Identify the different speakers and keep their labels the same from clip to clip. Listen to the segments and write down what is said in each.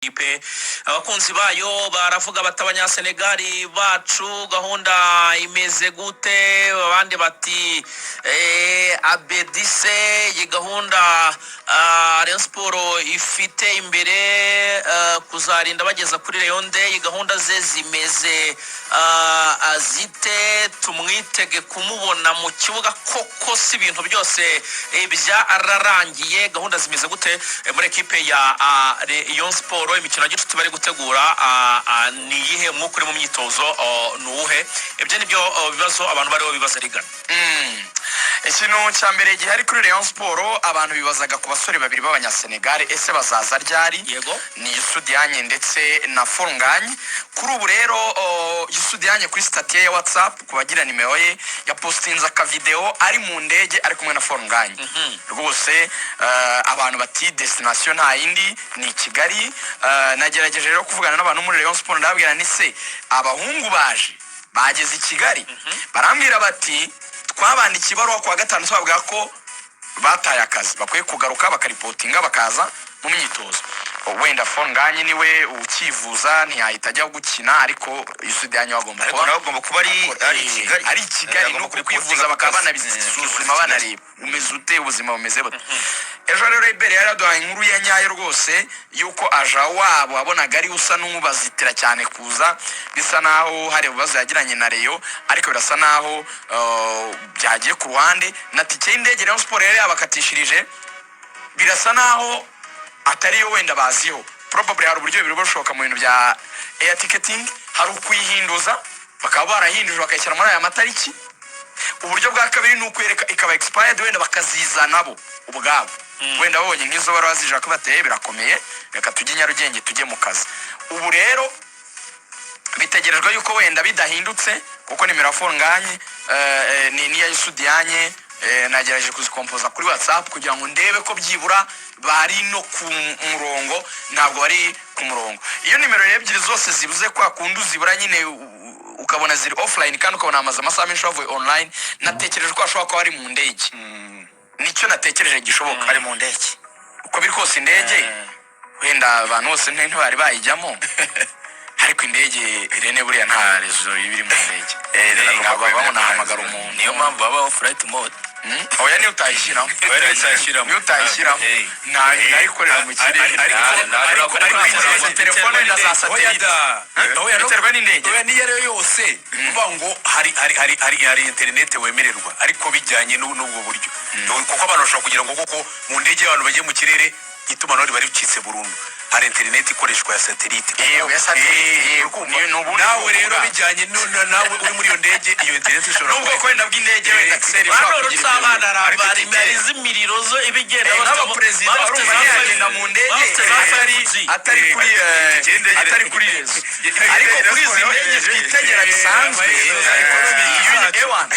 Speaker 1: Ikipe abakunzi bayo baravuga bati: "Abanyasenegali bacu, gahunda imeze gute?" Abandi bati: "Abedise, iyi gahunda Rayon Sport ifite imbere kuzarinda bageza kuri Rayon Day, iyi gahunda ze zimeze zite? Tumwitege kumubona mu kibuga koko? Si ibintu byose byararangiye? Gahunda zimeze gute muri ekipe ya Rayon Sport? Imikino ya gicuti bari gutegura ni iyihe? Umwuka uri mu myitozo ni uwuhe?" Ibyo ni byo bibazo abantu bariho bibaza rigana.
Speaker 2: Ikintu cya mbere gihari kuri Rayon Sport, abantu bibazaga ku basore babiri b'Abanyasenegal: ese bazaza ryari? Ni Youssou Diagne ndetse na Fall Ngagne. Kuri ubu rero Youssou Diagne kuri status ye ya WhatsApp, ku bagira nimero ye, yapostinze akavideo ari mu ndege ari kumwe na Fall Ngagne. Rwose abantu bati: "Destination nta yindi, ni i Kigali." Nagerageje rero kuvugana n'abantu muri Rayon Sport, ndababwira ni se abahungu baje bageze i Kigali? Barambwira bati: "Twabandikiye ibaruwa kuwa gatanu tubabwira ko bataye akazi, bakwiye kugaruka bakaripotinga, bakaza mu myitozo." Wenda Fall Ngagne niwe ukivuza, ntiyahita ajya gukina, ariko Youssou Diagne agomba
Speaker 3: Ariko
Speaker 2: kuba
Speaker 3: nawe agomba kuba ari i Kigali.
Speaker 2: Ari i Kigali.
Speaker 3: Agomba
Speaker 2: No
Speaker 3: kuripotinga
Speaker 2: kwivuza
Speaker 3: ku
Speaker 2: bakaba
Speaker 3: kazi.
Speaker 2: banabisuzuma,
Speaker 3: Kwivuza i Kigali.
Speaker 2: banareba umeze ute, ubuzima bumeze bute. Ejo rero Eberi yari yaduhaye inkuru ya nyayo rwose y'uko aja wabo wabonaga ari usa n'ubazitira cyane kuza, bisa naho hari ibibazo yagiranye na Rayon, ariko birasa naho byagiye ku ruhande. Na tike y'indege Rayon Sport yari yabakatishirije birasa naho atariyo wenda baziho. Probably hari uburyo bubiri bushoboka mu bintu bya air ticketing: hari ukuyihinduza, bakaba barahinduje bakayishyira muri aya matariki. Uburyo bwa kabiri ni ukwereka ikaba expired, wenda bakazizana bo ubwabo. Wenda babonye nk'izo bari bazije ko bateye birakomeye, reka tujye i Nyarugenge, tujye mu kazi. Ubu rero bitegerejwe yuko wenda bidahindutse, kuko nimero ya Fall Ngagne ni n'iya Youssou Diagne nagerageje kuzikompoza kuri WhatsApp kugira ngo ndebe ko byibura bari no ku murongo. Ntabwo bari ku murongo. Iyo nimero rero ebyiri zose zibuze, kwa kundi uzibura nyine ukabona ziri offline kandi ukabona hamaze amasaha menshi bavuye online, natekereje ko hashobora kuba ari mu ndege. Nicyo natekereje gishoboka.
Speaker 3: Ari mu ndege.
Speaker 2: Uko biri kose indege wenda abantu bose ntibari bayijyamo, ariko indege irene buriya nta réseau iba iri mu ndege. Ntabwo baba bamuhamagara umuntu.
Speaker 4: Niyo mpamvu babaho flight mode.
Speaker 2: Oya, niyo utayishyiramo.
Speaker 5: Oya, niyo utayishyiramo.
Speaker 2: Niyo utayishyiramo. Nayo ikorera mu kirere.
Speaker 5: Ariko
Speaker 2: Izo telefone wenda za
Speaker 5: Oya
Speaker 2: satellite.
Speaker 5: Da. Oya,
Speaker 2: Biterwa n'indege.
Speaker 5: Oya, niyo ariyo yose, kuvuga ngo hari interineti wemererwa, ariko bijyanye n'ubwo buryo, kuko abantu bashobora kugira ngo koko mu ndege y'abantu bagiye mu kirere itumanaho riba ricitse burundu. Hari interineti ikoreshwa ya satellite.
Speaker 2: Yewe, ya satellite, yego.
Speaker 5: Urukumva?
Speaker 2: Ni ubundi
Speaker 5: Nawe
Speaker 2: bwoko
Speaker 5: rero
Speaker 2: bwayo.
Speaker 5: bijyanye nawe uri muri iyo ndege, iyo interineti ishobora
Speaker 2: N'ubwoko wenda bw'indege, wenda Axel
Speaker 1: Hano
Speaker 2: ishobora kugira ibyo.
Speaker 1: Rutsabana
Speaker 5: Ariko
Speaker 1: arambara
Speaker 5: itike-
Speaker 1: iz'imiriro zo ibigenda.
Speaker 2: Nk'abaperezida urumva ntiyagenda mu ndege
Speaker 1: bafite za
Speaker 2: atari
Speaker 1: 5G.
Speaker 2: atari kuri
Speaker 3: Itike y'indege-
Speaker 2: atari kuri réseau. Ariko kuri izi ndege twitegera bisanzwe, ewana,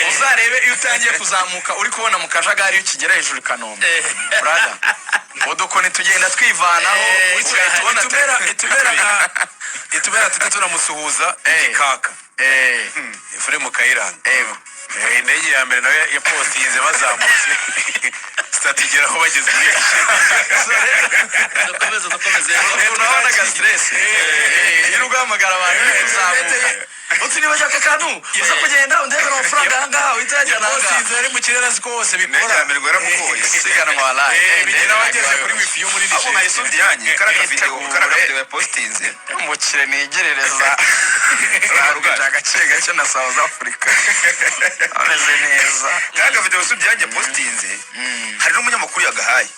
Speaker 2: uzarebe iyo utangiye kuzamuka, uri kubona mu kajagari, iyo ukigera hejuru i Kanombe, brother, udukoni tugenda twivanaho, ugahita ubona
Speaker 5: Itubera nka itubera tujye tunamusuhuza igikaka Efuremu Kayiranga. Indege ya mbere nawe yapostinze bazamutse, status igeraho bageze muri
Speaker 1: Dukomeze, dukomeze.
Speaker 2: Unabonaga stress iyo uri guhamagara abantu, uri kuzamuka, uti niba aka kantu uza kugenda undebera amafaranga aha ngaha, uhita uyajyana aha ngaha.
Speaker 5: Yapostinze ari mu kirere, azi ko hose
Speaker 3: Indege
Speaker 5: bikora.
Speaker 3: ya mbere ngo yaramugoye.
Speaker 2: Isiganwa walayi.
Speaker 5: Bigera bageze kuri wifi yo muri
Speaker 3: Ahubwo nka
Speaker 5: Nigeria.
Speaker 3: Youssou Diagne, kariya kavideo yapostinze.
Speaker 2: Mukire nigerereza zaruganje gake gake na South Africa ameze neza.
Speaker 3: Kariya kavideo Youssou Diagne yapostinze, hari n'umunyamakuru yagahaye.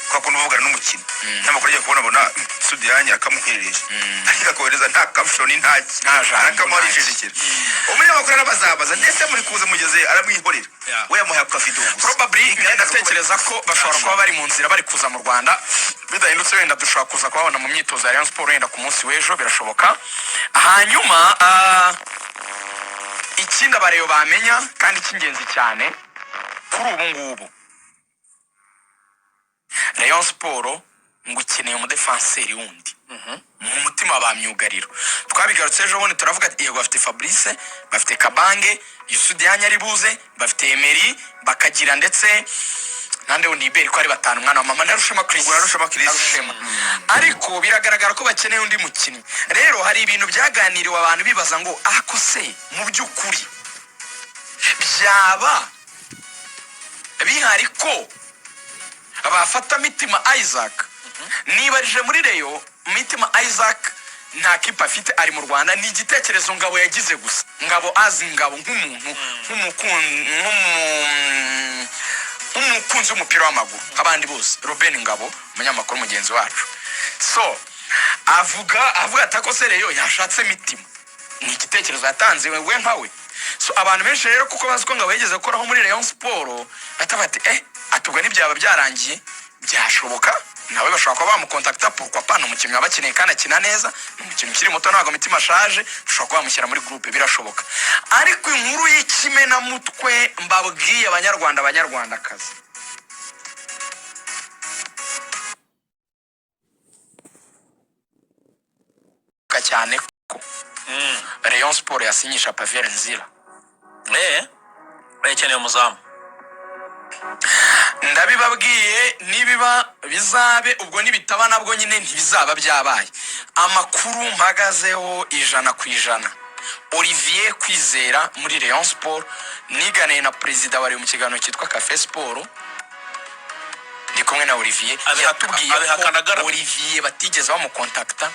Speaker 3: Kwa kuntu uvugana n'umukinnyi, umunyamakuru agiye kubona abona Youssou Diagne akamuherereje, ariko akohereza nta caption, nta
Speaker 2: Nta jambo,
Speaker 3: arakamuha,
Speaker 2: nta
Speaker 3: aricecekera. Umunyamakuru arabazabaza ndetse muri kuza mugeze, aramwihorera. We yamuhaye akavideo gusa.
Speaker 2: Probably
Speaker 3: Bigaragaza ko
Speaker 2: ndatekereza ko bashobora kuba bari mu nzira, bari kuza mu Rwanda. Bidahindutse wenda dushobora kuza kubabona mu myitozo ya Rayon Sport wenda ku munsi w'ejo, birashoboka. Hanyuma ikindi abareyo bamenya kandi cy'ingenzi cyane kuri ubu ngubu, Rayon Sport ngo ikeneye umudefanseri wundi mu mutima wa ba myugariro. Twabigarutse ejo bundi, turavuga ati yego, bafite Fabrice, bafite Kabange, Youssou Diagne ari buze, bafite Emery, bakagira ndetse Nande wundi Iberi, ko ari batanu, mwana wa mama, na Rushema Chris.
Speaker 3: Ubwo na Rushema Chris.
Speaker 2: Na Rushema. Ariko biragaragara ko bakeneye undi mukinnyi. Rero hari ibintu byaganiriwe, abantu bibaza ngo ako se mu by'ukuri byaba bihari ko bafata Mitima Isaac? Nibarije muri Rayon, Mitima Isaac nta kipe afite, ari mu Rwanda. Ni igitekerezo Ngabo yagize gusa. Ngabo azi Ngabo nk'umuntu nk'umukunzi w'umupira w'amaguru nk'abandi bose, Ruben Ngabo, umunyamakuru mugenzi wacu. So avuga ati ako se Rayon yashatse Mitima? Ni igitekerezo yatanze we nkawe. So abantu benshi rero, kuko bazi ko Ngabo yigeze gukoraho muri Rayon Sport, bahita bati atubwo ntibyaba byarangiye, byashoboka nawe bashobora kuba bamukontakita. Pourquoi pas? Ni umukinnyi waba bakeneye kandi akina neza, ni umukinnyi ukiri muto, ntabwo Mitima ashaje, bashobora kuba bamushyira muri groupe, birashoboka. Ariko inkuru y'ikimenamutwe mbabwiye, Abanyarwanda, Abanyarwandakazi, cyane ko Rayon Sport yasinyisha Pavel Nzira.
Speaker 1: Bayikeneye umuzamu.
Speaker 2: Ndabibabwiye, nibiba bizabe, ubwo nibitaba nabwo nyine ntibizaba byabaye. Amakuru mpagazeho 100%, Olivier Kwizera muri Rayon Sport, niganiye na perezida wa Rayon mu kiganiro cyitwa Cafe Sport, ndi kumwe na Olivier, yatubwiye
Speaker 1: abihakana
Speaker 2: ko
Speaker 1: agaramye.
Speaker 2: Olivier batigeze bamukontakta,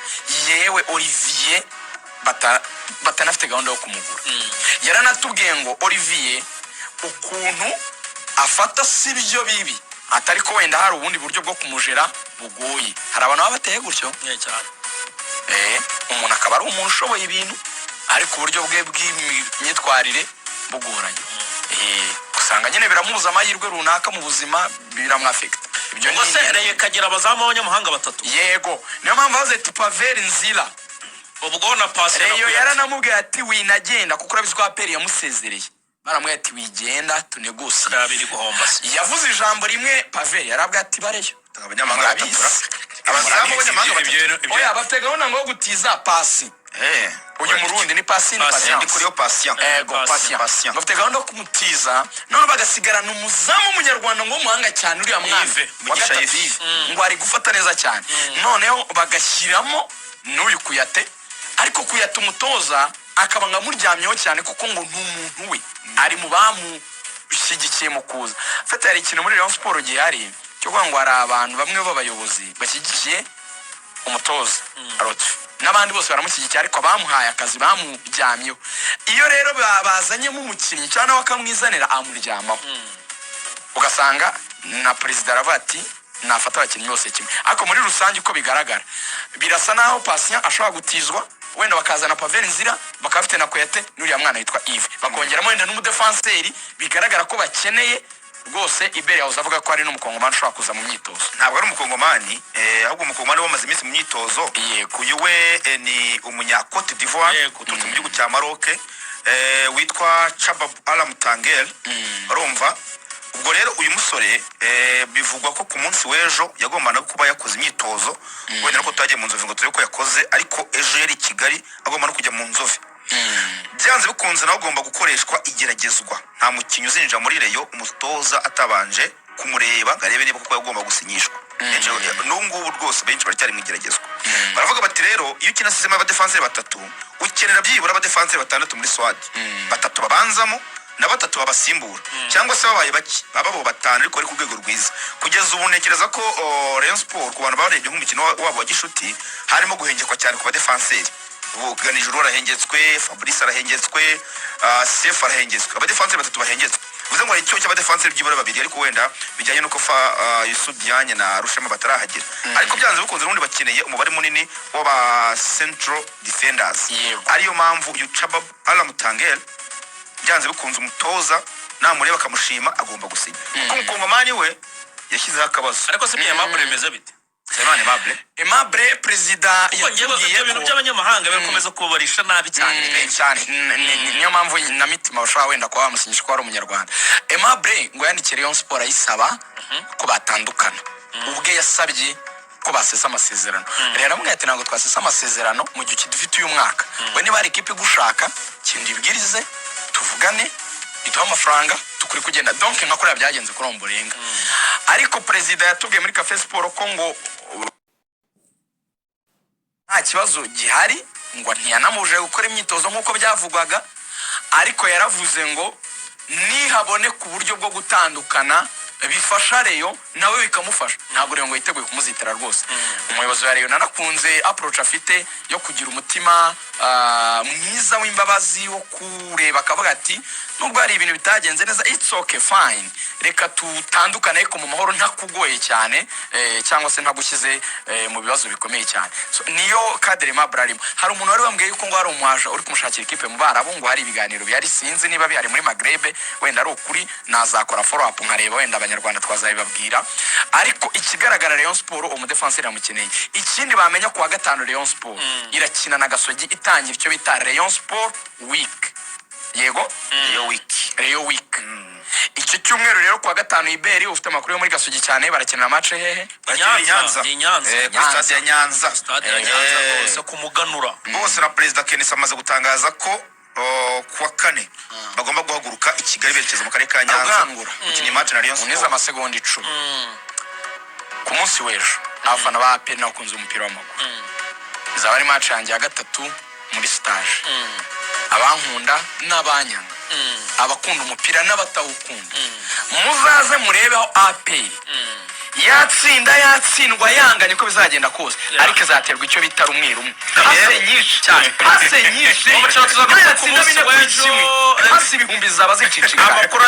Speaker 2: yewe Olivier batanafite gahunda yo kumugura. Yaranatubwiye ngo Olivier ukuntu afata si byo bibi, atari ko wenda hari ubundi buryo bwo kumujera bugoye. Hari abantu baba bateye gutyo.
Speaker 1: Cyane.
Speaker 2: Umuntu akaba ari umuntu ushoboye ibintu, ariko uburyo bwe bw'imyitwarire bugoranye. Usanga nyine biramubuza amahirwe runaka mu buzima, biramwafekita ibyo.
Speaker 1: Ubwo
Speaker 2: Ni
Speaker 1: se Rayon ikagira abazamu b'abanyamahanga batatu?
Speaker 2: Yego, niyo mpamvu bavuze ati Pavel Nzira.
Speaker 1: Ubwo na pasi.
Speaker 2: Rayon yaranamubwiye ati winagenda, kuko urabizi ko APR yamusezereye. Baramubwiye ati wigenda, tunegose.
Speaker 1: Kabiri guhomba se.
Speaker 2: Yavuze ijambo rimwe Pavel, yarabwiye ati bareyo
Speaker 3: Abanyamahanga batatu.
Speaker 2: Murabizi.
Speaker 3: Abazamu b'abanyamahanga batatu.
Speaker 2: Oya, bafite gahunda ngo yo gutiza Pasi. Uyu Murundi ni Pasi, ni
Speaker 1: Patient.
Speaker 2: Patience.
Speaker 3: Ndi kuriyo Patient.
Speaker 2: Ego.
Speaker 1: Patient.
Speaker 2: Patient.
Speaker 3: Patient.
Speaker 2: Bafite gahunda yo kumutiza, none bagasigarana umuzamu w'Umunyarwanda ngo w'umuhanga cyane, uriya mwana
Speaker 1: Yves.
Speaker 2: wa
Speaker 3: Mugisha
Speaker 2: gatatu.
Speaker 3: Yves.
Speaker 2: Yves. Ngo ari gufata neza cyane, noneho bagashyiramo n'uyu Kuyate. Ariko Kuyate umutoza akaba ngo amuryamyeho cyane, kuko ngo ni umuntu we ari mu bamushyigikiye mu kuza. Fata, hari ikintu muri Rayon Sport gihari cyo kuvuga ngo hari abantu bamwe b'abayobozi bashyigikiye umutoza Lotfi, n'abandi bose baramushyigikiye, ariko abamuhaye akazi bamuryamyeho. Iyo rero bazanyemo umukinnyi cyangwa nawe akamwizanira, amuryamaho, ugasanga na perezida aravuga ati nafata abakinnyi bose kimwe. Ariko muri rusange uko bigaragara, birasa naho Patient ashobora gutizwa, wenda bakazana Pavel Nzira, bakaba bafite na Kuyate n'uriya mwana witwa Yves, bakongeramo wenda n'umudefanseri bigaragara ko bakeneye rwose. Ibere yahoze avuga ko hari n'Umukongomani ushobora kuza mu myitozo.
Speaker 3: Ntabwo ari Umukongomani, ahubwo Umukongomani wamaze iminsi mu myitozo.
Speaker 2: Yego.
Speaker 3: Uyu we ni umunya Cote d'Ivoire uturutse mu gihugu cya Maroc, witwa Chabab Alam Tangel. Urumva ubwo rero uyu musore, bivugwa ko ku munsi w'ejo yagombaga kuba yakoze imyitozo, wenda nuko tutagiye mu Nzove ngo turebe ko yakoze, ariko ejo yari i Kigali, agomba no kujya mu Nzove. Byanze bikunze nawe agomba gukoreshwa igeragezwa. Nta mukinnyi uzinjira muri Rayon umutoza atabanje kumureba ngo arebe niba koko yagomba gusinyishwa. N'ubu ngubu rwose benshi baracyari mu igeragezwa. Baravuga bati rero iyo ukina système y'abadefanseri batatu, ukenera byibura abadefanseri batandatu muri squad, batatu babanzamo na batatu babasimbura, cyangwa se babaye bake baba bo batanu, ariko bari ku rwego rwiza. Kugeza ubu ntekereza ko Rayon Sport, ku bantu barebye nk'umukino wabo wa gishuti, harimo guhengekwa cyane ku badefanseri. Ganijuru arahengetswe, Fabrice arahengetswe, Sefu arahengetswe, abadefanseri batatu bahengetswe. Bivuze ngo hari icyuho cy'abadefanseri byibura babiri, ariko wenda bijyanye n'uko fa Yusuf Diagne na Rushema batarahagera. Ariko byanze bikunze n'ubundi bakeneye umubare munini w'aba central defenders. Ariyo mpamvu uyu Chabab Alam Tangel byanze bikunze umutoza namureba akamushima agomba gusinya, kuko Umukongomani we yashyizeho akabazo.
Speaker 1: Ariko se bya Aimable bimeze bite?
Speaker 3: Nsabimana Aimable.
Speaker 2: Aimable, perezida
Speaker 1: Kuko njyewe
Speaker 2: yatubwiye
Speaker 1: ibyo bintu
Speaker 2: ko
Speaker 1: by'abanyamahanga birakomeza kubabarisha nabi cyane.
Speaker 2: Cyane. Niyo mpamvu na Mitima bashobora wenda kuba bamusinyisha ko ari Umunyarwanda. Aimable ngo yandikiye Rayon Sport ayisaba ko batandukana. Ubwe yasabye ko basesa amasezerano. Rero aramubwira ati ntabwo twasesa amasezerano mu gihe ukidufite uyu mwaka. We niba hari ikipe igushaka, kintu ibwirize tuvugane. Iduha amafaranga tukuri kugenda. Donc nka kuriya byagenze kuri Omborenga. Ariko perezida yatubwiye muri Cafe Sport ko ngo nta kibazo gihari, ngo ntiyanamubujije gukora imyitozo nk'uko byavugwaga, ariko yaravuze ngo nihaboneka uburyo bwo gutandukana bifasha Rayon, nawe bikamufasha. Ntabwo Rayon ngo yiteguye kumuzitira rwose. Umuyobozi wa Rayon nanakunze approach afite yo kugira umutima mwiza w'imbabazi, wo kureba akavuga ati: "Nubwo hari ibintu bitagenze neza, it's okay, fine, reka tutandukane ariko mu mahoro, ntakugoye cyane cyangwa se ntagushyize mu bibazo bikomeye cyane." So, niyo cadre Aimable arimo. Hari umuntu wari wambwiye yuko ngo hari umuaje uri kumushakira ikipe mu Barabu, ngo hari ibiganiro bihari. Sinzi niba bihari muri Maghreb, wenda ari ukuri nazakora follow up nkareba, wenda Abanyarwanda twazabibabwira. Ariko ikigaragara, Rayon Sport umudefanseri iramukeneye. Ikindi bamenya, ku wa gatanu Rayon Sport irakina na Gasogi, itangira icyo bita Rayon Sport Week. Yego.
Speaker 3: Iyo week.
Speaker 2: Rayon Week icyo cyumweru rero, ku wa gatanu, Iberi ufite amakuru yo muri Gasogi cyane, barakinira match hehe?
Speaker 3: Barakina i Nyanza.
Speaker 1: Ni Nyanza.
Speaker 3: Kuri stade ya Nyanza.
Speaker 1: Stade ya Nyanza rwose, ku muganura.
Speaker 3: Bose na perezida Kenisi amaze gutangaza ko, oh, ku wa kane bagomba guhaguruka i Kigali berekeza mu karere ka Nyanza
Speaker 2: Rugangura.
Speaker 3: gukina match na Rayon
Speaker 2: Unize
Speaker 3: Sport.
Speaker 2: amasegonda 10. Ku munsi w'ejo, abafana ba APR n'abakunzi b'umupira w'amaguru, izaba ari match yanjye ya gatatu muri stage. Abankunda n'abanyanga, abakunda umupira n'abatawukunda, muzaze murebeho APR. Yatsinda, yatsindwa, yanganye, uko bizagenda kose, ariko izaterwa icyo bita rumwe rumwe, passe nyinshi cyane, passe nyinshi.
Speaker 1: Umukino tuzagaruka ku
Speaker 2: Yatsinda
Speaker 1: munsi
Speaker 2: 4-1,
Speaker 1: w'ejo.
Speaker 2: passe ibihumbi zizaba zicicikana.
Speaker 1: Amakuru.